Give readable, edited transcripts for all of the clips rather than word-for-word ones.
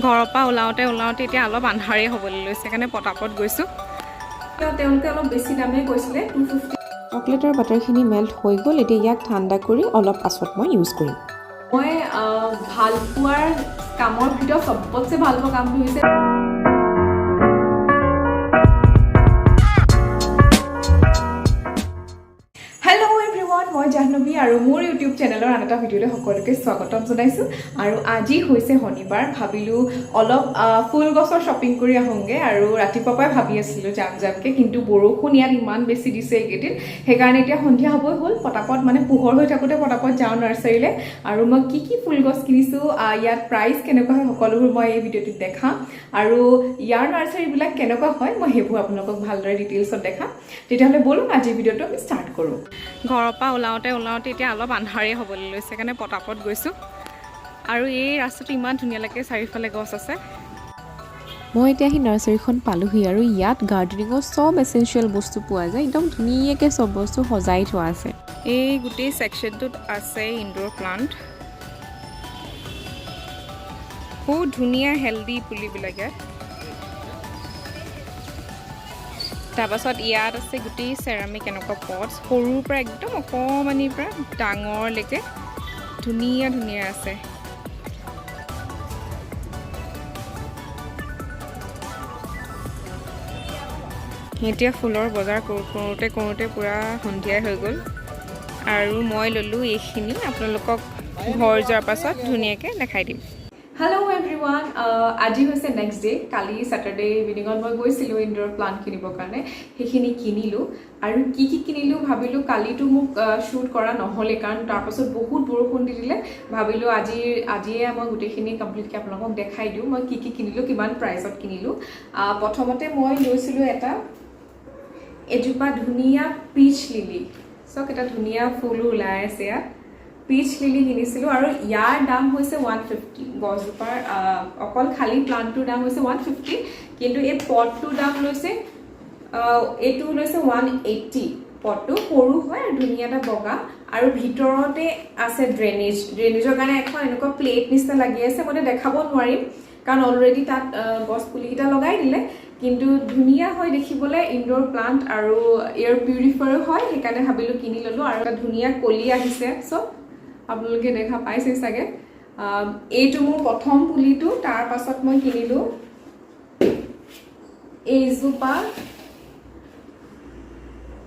ঘৰৰ পৰা ওলাওঁতে ওলাওঁতে এতিয়া অলপ আন্ধাৰেই হ'বলৈ লৈছে, সেইকাৰণে পটাপট গৈছোঁ। তেওঁলোকে অলপ বেছি দামেই কৈছিলে, 250। চকলেটৰ বাটাৰখিনি মেল্ট হৈ গ'ল। এতিয়া ইয়াক ঠাণ্ডা কৰি অলপ পাছত মই ইউজ কৰিম। মই ভাল পোৱাৰ কামৰ ভিতৰত চবতছে ভাল পোৱা কামটো হৈছে হেল্ল' এভৰিৱান, মই জাহ্নৱী আৰু মোৰ ইউটিউব চেনেলৰ আন এটা ভিডিঅ'লৈ সকলোকে স্বাগতম জনাইছোঁ। আৰু আজি হৈছে শনিবাৰ, ভাবিলোঁ অলপ ফুল গছৰ শ্বপিং কৰি আহোঁগৈ। আৰু ৰাতিপুৱাৰ পৰাই ভাবি আছিলোঁ যাম যামকৈ, কিন্তু বৰষুণ ইয়াত ইমান বেছি দিছে এইকেইদিন, সেইকাৰণে এতিয়া সন্ধিয়া হ'বই হ'ল। পটাপট মানে পোহৰ হৈ থাকোঁতে পটাপট যাওঁ নাৰ্চাৰীলৈ। আৰু মই কি কি ফুল গছ কিনিছোঁ, ইয়াত প্ৰাইচ কেনেকুৱা হয়, সকলোবোৰ মই এই ভিডিঅ'টোত দেখাম। আৰু ইয়াৰ নাৰ্চাৰীবিলাক কেনেকুৱা হয়, মই সেইবোৰ আপোনালোকক ভালদৰে ডিটেইলছত দেখাম। তেতিয়াহ'লে ব'লক, আজিৰ ভিডিঅ'টো আমি ষ্টাৰ্ট কৰোঁ। ঘৰৰ পৰা ওলাওঁতে ওলাওঁতে এতিয়া অলপ আন্ধাৰেই হ'বলৈ লৈছে, সেইকাৰণে পটাপট গৈছোঁ। আৰু এই ৰাস্তাটো ইমান ধুনীয়া লাগে, চাৰিওফালে গছ আছে। মই এতিয়া আহি নাৰ্চাৰীখন পালোহি আৰু ইয়াত গাৰ্ডেনিঙৰ চব এচেঞ্চিয়েল বস্তু পোৱা যায়। একদম ধুনীয়াকৈ চব বস্তু সজাই থোৱা আছে। এই গোটেই ছেকশ্যনটোত আছে ইনড'ৰ প্লাণ্ট, বহুত ধুনীয়া হেল্ডি পুলিবিলাক ইয়াত। তাৰপাছত ইয়াত আছে গোটেই চেৰামিক এনেকুৱা পটছ, সৰুৰ পৰা একদম অকণমানিৰ পৰা ডাঙৰলৈকে ধুনীয়া ধুনীয়া আছে। এতিয়া ফুলৰ বজাৰ কৰোঁতে কৰোঁতে পূৰা সন্ধিয়াই হৈ গ'ল। আৰু মই ল'লোঁ এইখিনি, আপোনালোকক ঘৰ যোৱাৰ পাছত ধুনীয়াকৈ দেখাই দিম। হেল্ল' এভৰিৱান, আজি হৈছে নেক্সট ডে। কালি ছেটাৰডে ইভিনিঙত মই গৈছিলোঁ ইনড'ৰ প্লাণ্ট কিনিবৰ কাৰণে, সেইখিনি কিনিলোঁ। আৰু কি কি কিনিলোঁ ভাবিলোঁ, কালিতো মোক শ্বুট কৰা নহ'লে, কাৰণ তাৰপাছত বহুত বৰষুণ দি দিলে। ভাবিলোঁ আজিয়ে মই গোটেইখিনি কমপ্লিটকৈ আপোনালোকক দেখাই দিওঁ, মই কি কি কিনিলোঁ, কিমান প্ৰাইচত কিনিলোঁ। প্ৰথমতে মই লৈছিলোঁ এজোপা ধুনীয়া পিচ লিলি। চাওক, এটা ধুনীয়া ফুলো ওলাই আছে ইয়াত। পিচ লিলি কিনিছিলোঁ আৰু ইয়াৰ দাম হৈছে 150। গছজোপাৰ অকল খালী প্লাণ্টটোৰ দাম হৈছে 150, কিন্তু এই পটটোৰ দাম লৈছে, এইটো লৈছে 180। পটটো সৰু হয় আৰু ধুনীয়া এটা বগা, আৰু ভিতৰতে আছে ড্ৰেইনেজ। ড্ৰেইনেজৰ কাৰণে এখন এনেকুৱা প্লেট নিচিনা লাগি আছে। মই এতিয়া দেখাব নোৱাৰিম, কাৰণ অলৰেডি তাত গছ পুলিকেইটা লগাই দিলে। কিন্তু ধুনীয়া হয় দেখিবলৈ ইনড'ৰ প্লাণ্ট আৰু এয়াৰ পিউৰিফায়াৰো হয়, সেইকাৰণে ভাবিলোঁ কিনি ল'লোঁ। আৰু এটা ধুনীয়া কলি আহিছে, চব আপোনালোকে দেখা পাইছে চাগে। এইটো মোৰ প্ৰথম পুলিটো। তাৰ পাছত মই কিনিলোঁ এইজোপা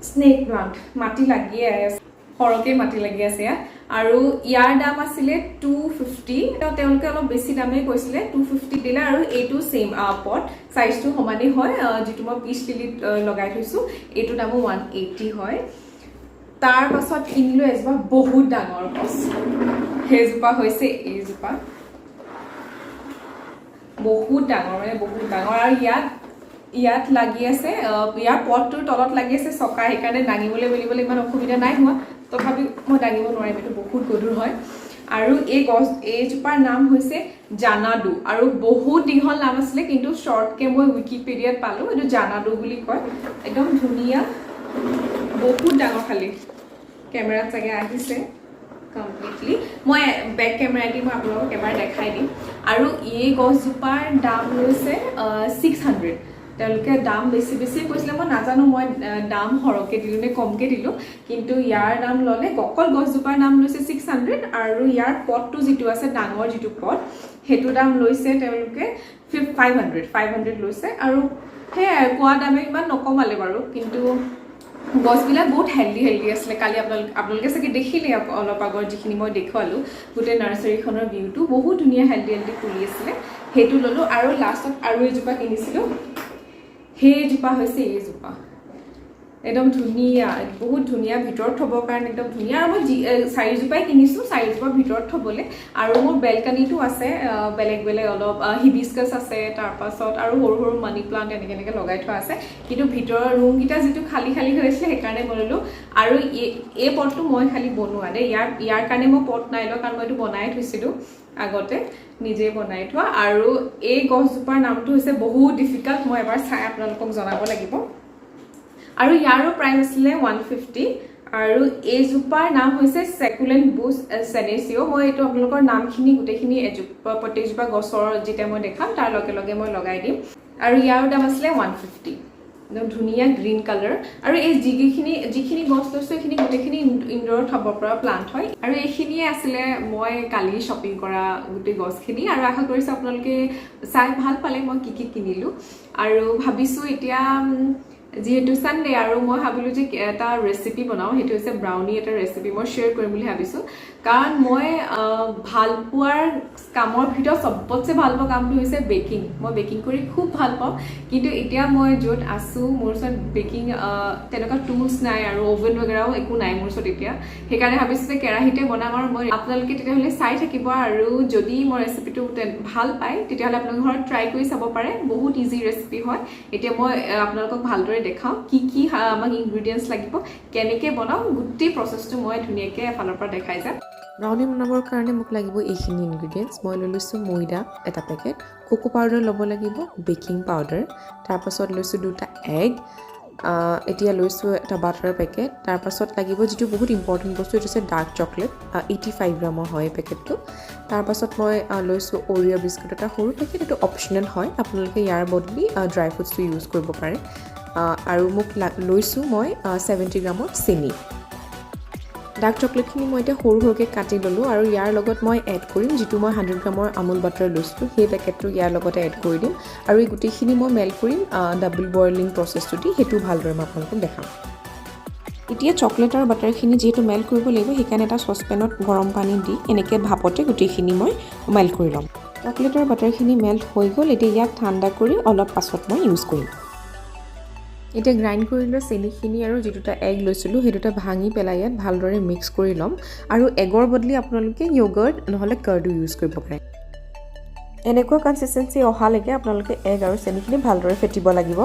স্নেক প্লাণ্ট। মাটি লাগিয়ে আছে, সৰহকৈ মাটি লাগি আছে ইয়াত। আৰু ইয়াৰ দাম আছিলে 250। তেওঁলোকে অলপ বেছি দামেই কৈছিলে, 250 দিলে। আৰু এইটো ছেইম পট, চাইজটো সমানেই হয়, যিটো মই পিচ লিলিত লগাই থৈছোঁ। এইটো দামো 180 হয়। তাৰ পাছত কিনিলোঁ এজোপা বহুত ডাঙৰ গছ, সেইজোপা হৈছে এইজোপা। বহুত ডাঙৰ, মানে বহুত ডাঙৰ। আৰু ইয়াত ইয়াত লাগি আছে, ইয়াৰ পটটোৰ তলত লাগি আছে চকা, সেইকাৰণে দাঙিবলৈ মেলিবলৈ ইমান অসুবিধা নাই হোৱা। তথাপি মই দাঙিব নোৱাৰিম, এইটো বহুত গধুৰ হয়। আৰু এই গছ এইজোপাৰ নাম হৈছে জানাডু। আৰু বহুত দীঘল নাম আছিলে, কিন্তু শ্বৰ্টকৈ মই উইকিপিডিয়াত পালোঁ, এইটো জানাডু বুলি কয়। একদম ধুনীয়া, বহুত ডাঙৰ। খালী কেমেৰাত চাগে আহিছে কমপ্লিটলি, মই বেক কেমেৰা দি মই আপোনালোকক এবাৰ দেখাই দিম। আৰু এই গছজোপাৰ দাম লৈছে 600। তেওঁলোকে দাম বেছি বেছি কৈছিলে, মই নাজানো মই দাম সৰহকৈ দিলোঁ নে কমকৈ দিলোঁ, কিন্তু ইয়াৰ দাম ল'লে, অকল গছজোপাৰ দাম লৈছে 600। আৰু ইয়াৰ পটটো যিটো আছে, ডাঙৰ যিটো পট, সেইটো দাম লৈছে তেওঁলোকে 500, 500 লৈছে। আৰু সেয়াই, কোৱা দামে ইমান নকমালে বাৰু, কিন্তু গছবিলাক বহুত হেল্ডি হেল্ডি আছিলে। কালি আপোনালোকে চাগে দেখিলে অলপ আগৰ যিখিনি মই দেখুৱালোঁ, গোটেই নাৰ্চাৰীখনৰ ভিউটো বহুত ধুনীয়া হেল্ডি হেল্ডি ফুলি আছিলে, সেইটো ল'লোঁ। আৰু লাষ্টত আৰু এজোপা কিনিছিলোঁ, সেইজোপা হৈছে এইজোপা। একদম ধুনীয়া, বহুত ধুনীয়া, ভিতৰত থ'বৰ কাৰণে একদম ধুনীয়া। আৰু মই যি চাৰিজোপাই কিনিছোঁ, চাৰিজোপা ভিতৰত থ'বলৈ। আৰু মোৰ বেলকানিটো আছে, বেলেগ বেলেগ অলপ হিবিস্কাছ আছে, তাৰপাছত আৰু সৰু সৰু মানি প্লাণ্ট এনেকৈ এনেকৈ লগাই থোৱা আছে। কিন্তু ভিতৰৰ ৰুমকেইটা যিটো খালী খালী হৈ আছিলে, সেইকাৰণে মই ল'লোঁ। আৰু এই পটটো মই খালী বনোৱা দেই, ইয়াৰ কাৰণে মই পট নাই লোৱা, কাৰণ মই এইটো বনাই থৈছিলোঁ আগতে, নিজেই বনাই থোৱা। আৰু এই গছজোপাৰ নামটো হৈছে বহুত ডিফিকাল্ট, মই এবাৰ চাই আপোনালোকক জনাব লাগিব। আৰু ইয়াৰো প্ৰাইচ আছিলে 150। আৰু এইজোপাৰ নাম হৈছে চেকুলেণ্ট বুছ চেনেচিঅ'। মই এইটো আপোনালোকৰ নামখিনি গোটেইখিনি এজোপা, প্ৰত্যেকজোপা গছৰ যেতিয়া মই দেখাম, তাৰ লগে লগে মই লগাই দিম। আৰু ইয়াৰো দাম আছিলে 150। একদম ধুনীয়া গ্ৰীণ কালাৰ। আৰু এই যিখিনি গছ লৈছোঁ, এইখিনি গোটেইখিনি ইনড'ৰত থ'ব পৰা প্লাণ্ট হয়। আৰু এইখিনিয়ে আছিলে মই কালি শ্বপিং কৰা গোটেই গছখিনি। আৰু আশা কৰিছোঁ আপোনালোকে চাই ভাল পালে মই কি কি কিনিলোঁ। আৰু ভাবিছোঁ এতিয়া যিহেতু ছানডে আৰু মই ভাবিলোঁ যে এটা ৰেচিপি বনাওঁ, সেইটো হৈছে ব্ৰাউনি। এটা ৰেচিপি মই শ্বেয়াৰ কৰিম বুলি ভাবিছোঁ, কাৰণ মই ভাল পোৱাৰ কামৰ ভিতৰত চবতছে ভাল পোৱা কামটো হৈছে বেকিং। মই বেকিং কৰি খুব ভাল পাওঁ। কিন্তু এতিয়া মই য'ত আছোঁ, মোৰ ওচৰত বেকিং তেনেকুৱা টুলছ নাই আৰু অ'ভেন বগেৰাও একো নাই মোৰ ওচৰত এতিয়া। সেইকাৰণে ভাবিছোঁ যে কেৰাহীতে বনাম। আৰু মই আপোনালোকে তেতিয়াহ'লে চাই থাকিব আৰু যদি মই ৰেচিপিটো ভাল পায়, তেতিয়াহ'লে আপোনালোকে ঘৰত ট্ৰাই কৰি চাব পাৰে। বহুত ইজি ৰেচিপি হয়। এতিয়া মই আপোনালোকক ভালদৰে দেখাওঁ কি কি আমাক ইনগ্ৰিডিয়েণ্টছ লাগিব, কেনেকৈ বনাওঁ, গোটেই প্ৰচেছটো মই ধুনীয়াকৈ এফালৰ পৰা দেখাই যাম। ব্ৰাউনি বনাবৰ কাৰণে মোক লাগিব এইখিনি ইনগ্ৰিডিয়েণ্টছ। মই লৈ লৈছোঁ ময়দা এটা পেকেট, কোকো পাউডাৰ ল'ব লাগিব, বেকিং পাউডাৰ, তাৰপাছত লৈছোঁ দুটা এগ, এতিয়া লৈছোঁ এটা বাটাৰ পেকেট। তাৰপাছত লাগিব যিটো বহুত ইম্পৰ্টেণ্ট বস্তু, এইটো হৈছে ডাৰ্ক চকলেট, 85 গ্ৰামৰ হয় এই পেকেটটো। তাৰপাছত মই লৈছোঁ অৰিঅ' বিস্কুট এটা সৰু পেকেট। এইটো অপশ্যনেল হয়, আপোনালোকে ইয়াৰ বদলি ড্ৰাই ফ্ৰুটছটো ইউজ কৰিব পাৰে। আৰু মোক লৈছোঁ মই 70 গ্ৰামৰ চেনি। ডাৰ্ক চকলেটখিনি মই এতিয়া সৰু সৰুকৈ কাটি ল'লোঁ আৰু ইয়াৰ লগত মই এড কৰিম যিটো মই 100 গ্ৰামৰ আমুল বাটাৰ লৈছিলোঁ, সেই পেকেটটো ইয়াৰ লগতে এড কৰি দিম। আৰু এই গোটেইখিনি মই মেল্ট কৰিম ডাবল বইলিং প্ৰচেছটো দি। সেইটো ভালদৰে মই আপোনালোকক দেখাম। এতিয়া চকলেট আৰু বাটাৰখিনি যিহেতু মেল্ট কৰিব লাগিব, সেইকাৰণে এটা চচপেনত গৰম পানী দি এনেকৈ ভাপতে গোটেইখিনি মই মেল্ট কৰি ল'ম। চকলেট আৰু বাটাৰখিনি মেল্ট হৈ গ'ল। এতিয়া ইয়াক ঠাণ্ডা কৰি অলপ পাছত মই ইউজ কৰিম। এতিয়া গ্ৰাইণ্ড কৰি লোৱা চেনিখিনি আৰু যি দুটা এগ লৈছিলোঁ, সেই দুটা ভাঙি পেলাই ইয়াত ভালদৰে মিক্স কৰি ল'ম। আৰু এগৰ বদলি আপোনালোকে য়'গাৰ্ট নহ'লে কাৰ্ডো ইউজ কৰিব পাৰে। এনেকুৱা কনচিষ্টেঞ্চি অহালৈকে আপোনালোকে এগ আৰু চেনিখিনি ভালদৰে ফেটিব লাগিব।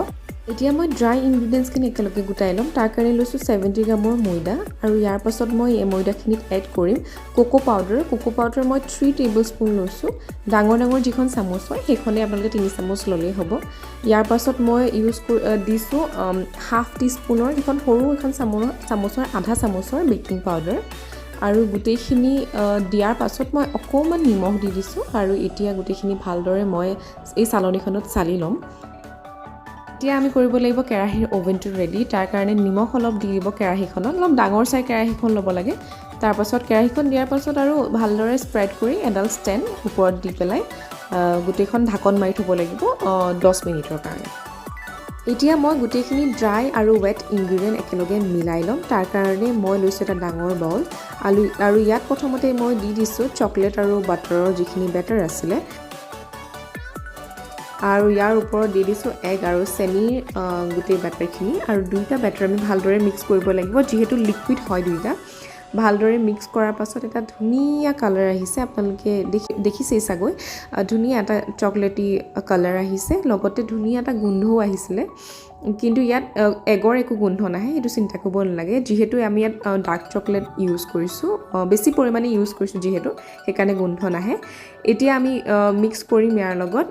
এতিয়া মই ড্ৰাই ইনগ্ৰিডিয়েণ্টছখিনি একেলগে গোটাই ল'ম। তাৰ কাৰণে লৈছোঁ 70 গ্ৰামৰ ময়দা আৰু ইয়াৰ পাছত মই এই ময়দাখিনিত এড কৰিম কোকো পাউডাৰ। কোকো পাউডাৰ মই 3 টেবুল স্পুন লৈছোঁ। ডাঙৰ ডাঙৰ যিখন চামুচ হয়, সেইখনে আপোনালোকে 3 চামুচ ল'লেই হ'ব। ইয়াৰ পাছত মই ইউজ কৰি দিছোঁ হাফ টি স্পুনৰ, যিখন সৰু এখন চামুচৰ আধা চামুচৰ বেকিং পাউডাৰ। আৰু গোটেইখিনি দিয়াৰ পাছত মই অকণমান নিমখ দি দিছোঁ। আৰু এতিয়া গোটেইখিনি ভালদৰে মই এই চালনীখনত চালি ল'ম। এতিয়া আমি কৰিব লাগিব কেৰাহীৰ অ'ভেনটো ৰেডি। তাৰ কাৰণে নিমখ অলপ দি দিব কেৰাহীখনত। অলপ ডাঙৰ চাই কেৰাহীখন ল'ব লাগে। তাৰপাছত কেৰাহীখন দিয়াৰ পাছত আৰু ভালদৰে স্প্ৰেড কৰি এডাল ষ্টেণ্ড ওপৰত দি পেলাই গোটেইখন ঢাকন মাৰি থ'ব লাগিব 10 মিনিটৰ কাৰণে। এতিয়া মই গোটেইখিনি ড্ৰাই আৰু ৱেট ইনগ্ৰিডিয়েণ্ট একেলগে মিলাই ল'ম। তাৰ কাৰণে মই লৈছোঁ এটা ডাঙৰ বাউল আলু আৰু ইয়াত প্ৰথমতে মই দি দিছোঁ চকলেট আৰু বাটাৰৰ যিখিনি বেটাৰ আছিলে আৰু ইয়াৰ ওপৰত দি দিছোঁ এগ আৰু চেনিৰ গোটেই বেটাৰখিনি। আৰু দুইটা বেটাৰ আমি ভালদৰে মিক্স কৰিব লাগিব, যিহেতু লিকুইড হয়। দুইটা ভালদৰে মিক্স কৰাৰ পাছত এটা ধুনীয়া কালাৰ আহিছে। আপোনালোকে দেখিছেই চাগৈ, ধুনীয়া এটা চকলেটি কালাৰ আহিছে, লগতে ধুনীয়া এটা গোন্ধও আহিছিলে। কিন্তু ইয়াত এগৰ একো গোন্ধ নাহে, সেইটো চিন্তা কৰিব নালাগে। যিহেতু আমি ইয়াত ডাৰ্ক চকলেট ইউজ কৰিছোঁ, বেছি পৰিমাণে ইউজ কৰিছোঁ যিহেতু, সেইকাৰণে গোন্ধ নাহে। এতিয়া আমি মিক্স কৰিম ইয়াৰ লগত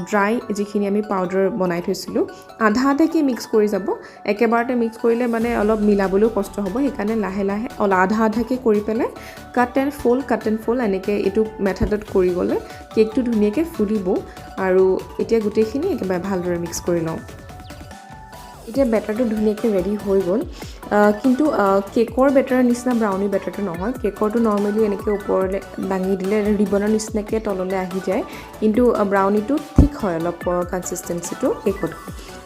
ড্ৰাই যিখিনি আমি পাউডাৰ বনাই থৈছিলোঁ। আধা আধাকৈ মিক্স কৰি যাব। একেবাৰতে মিক্স কৰিলে মানে অলপ মিলাবলৈও কষ্ট হ'ব। সেইকাৰণে লাহে লাহে অলপ আধা আধাকৈ কৰি পেলাই cut and fold, cut and fold, এনেকৈ এইটো মেথডত কৰি গ'লে কেকটো ধুনীয়াকৈ ফুলিব। আৰু এতিয়া গোটেইখিনি একেবাৰে ভালদৰে মিক্স কৰি লওঁ। এতিয়া বেটাৰটো ধুনীয়াকৈ ৰেডি হৈ গ'ল। কিন্তু কেকৰ বেটাৰৰ নিচিনা ব্ৰাউনি বেটাৰটো নহয়। কেকৰটো নৰ্মেলি এনেকৈ ওপৰলৈ দাঙি দিলে ৰিবনৰ নিচিনাকৈ তললৈ আহি যায়, কিন্তু ব্ৰাউনিটো ঠিক হয় অলপ কনচিষ্টেঞ্চিটো কেকতকৈ।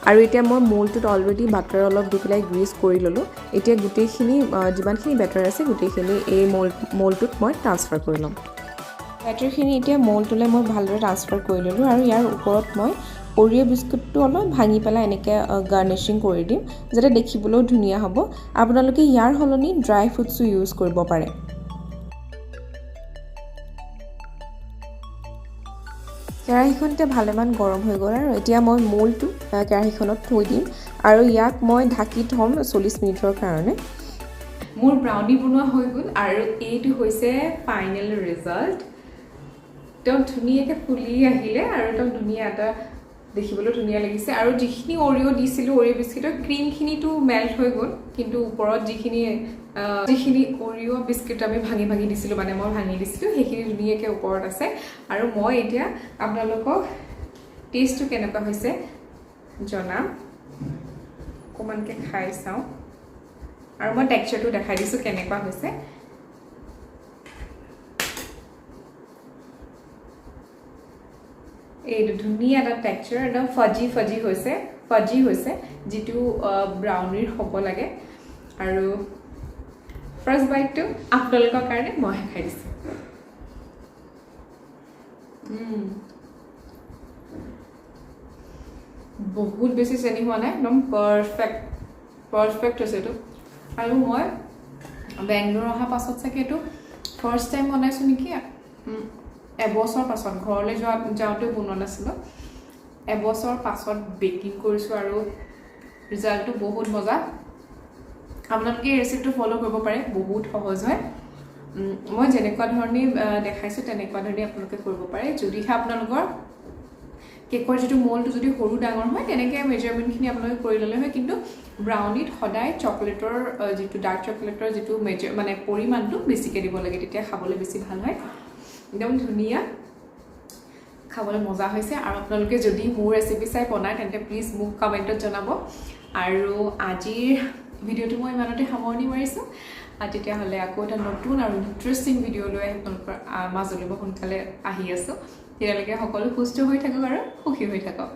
আৰু এতিয়া মই ম'ল্ডটোত অলৰেডি বাটাৰ অলপ দি পেলাই গ্ৰীজ কৰি ল'লোঁ। এতিয়া গোটেইখিনি যিমানখিনি বেটাৰ আছে, গোটেইখিনি এই ম'ল্ডটোত মই ট্ৰান্সফাৰ কৰি ল'ম। বেটাৰখিনি এতিয়া ম'ল্ডটোলৈ মই ভালদৰে ট্ৰান্সফাৰ কৰি ল'লোঁ আৰু ইয়াৰ ওপৰত মই অৰিঅ' বিস্কুটটো অলপ ভাঙি পেলাই এনেকৈ গাৰ্নিচিং কৰি দিম, যাতে দেখিবলৈও ধুনীয়া হ'ব। আপোনালোকে ইয়াৰ সলনি ড্ৰাই ফ্ৰুটছো ইউজ কৰিব পাৰে। কেৰাহীখন এতিয়া ভালেমান গৰম হৈ গ'ল আৰু এতিয়া মই ম'ল্ডটো কেৰাহীখনত থৈ দিম আৰু ইয়াক মই ঢাকি থ'ম 40 মিনিটৰ কাৰণে। মোৰ ব্ৰাউনি বনোৱা হৈ গ'ল আৰু এইটো হৈছে ফাইনেল ৰিজাল্ট। তেওঁ ধুনীয়াকৈ ফুলি আহিলে আৰু একদম ধুনীয়া এটা দেখিবলৈ ধুনীয়া লাগিছে। আৰু যিখিনি অৰিঅ' দিছিলোঁ, অৰিঅ' বিস্কিটৰ ক্ৰীমখিনিতো মেল্ট হৈ গ'ল, কিন্তু ওপৰত যিখিনি যিখিনি অৰিঅ' বিস্কিট আমি ভাঙি ভাঙি দিছিলোঁ, মানে মই ভাঙি দিছিলোঁ, সেইখিনি ধুনীয়াকৈ ওপৰত আছে। আৰু মই এতিয়া আপোনালোকক টেষ্টটো কেনেকুৱা হৈছে জনাম। অকণমানকৈ খাই চাওঁ আৰু মই টেক্সচাৰটো দেখাই দিছোঁ কেনেকুৱা হৈছে। এইটো ধুনীয়া এটা টেক্সচাৰ, একদম ফাজি ফাজি হৈছে, ফাজি হৈছে, যিটো ব্ৰাউনিৰ হ'ব লাগে। আৰু ফাৰ্ষ্ট বাইটটো আপোনালোকৰ কাৰণে মইহে খাই দিছোঁ। বহুত বেছি চেনি হোৱা নাই, একদম পাৰফেক্ট পাৰফেক্ট হৈছে এইটো। আৰু মই বেংগলোৰ অহাৰ পাছত চাগে এইটো ফাৰ্ষ্ট টাইম বনাইছোঁ নেকি, এবছৰ পাছত। ঘৰলৈ যাওঁতেও বনোৱা নাছিলোঁ, এবছৰ পাছত বেকিং কৰিছোঁ আৰু ৰিজাল্টটো বহুত মজা। আপোনালোকে এই ৰেচিপিটো ফ'ল' কৰিব পাৰে, বহুত সহজ হয়। মই যেনেকুৱা ধৰণে দেখাইছোঁ তেনেকুৱা ধৰণে আপোনালোকে কৰিব পাৰে। যদিহে আপোনালোকৰ কেকৰ যিটো মল্ডটো যদি সৰু ডাঙৰ হয়, তেনেকৈ মেজাৰমেণ্টখিনি আপোনালোকে কৰি ল'লে হয়। কিন্তু ব্ৰাউনিত সদায় চকলেটৰ যিটো ডাৰ্ক চকলেটৰ যিটো মেজাৰ মানে পৰিমাণটো বেছিকৈ দিব লাগে, তেতিয়া খাবলৈ বেছি ভাল হয়। একদম ধুনীয়া, খাবলৈ মজা হৈছে। আৰু আপোনালোকে যদি মোৰ ৰেচিপি চাই বনায় তেন্তে প্লিজ মোক কমেণ্টত জনাব। আৰু আজিৰ ভিডিঅ'টো মই ইমানতে সামৰণি মাৰিছোঁ। তেতিয়াহ'লে আকৌ এটা নতুন আৰু ইণ্টাৰেষ্টিং ভিডিঅ' লৈ আপোনালোকৰ মাজলৈ মই সোনকালে আহি আছোঁ। তেতিয়ালৈকে সকলো সুস্থ হৈ থাকক আৰু সুখী হৈ থাকক।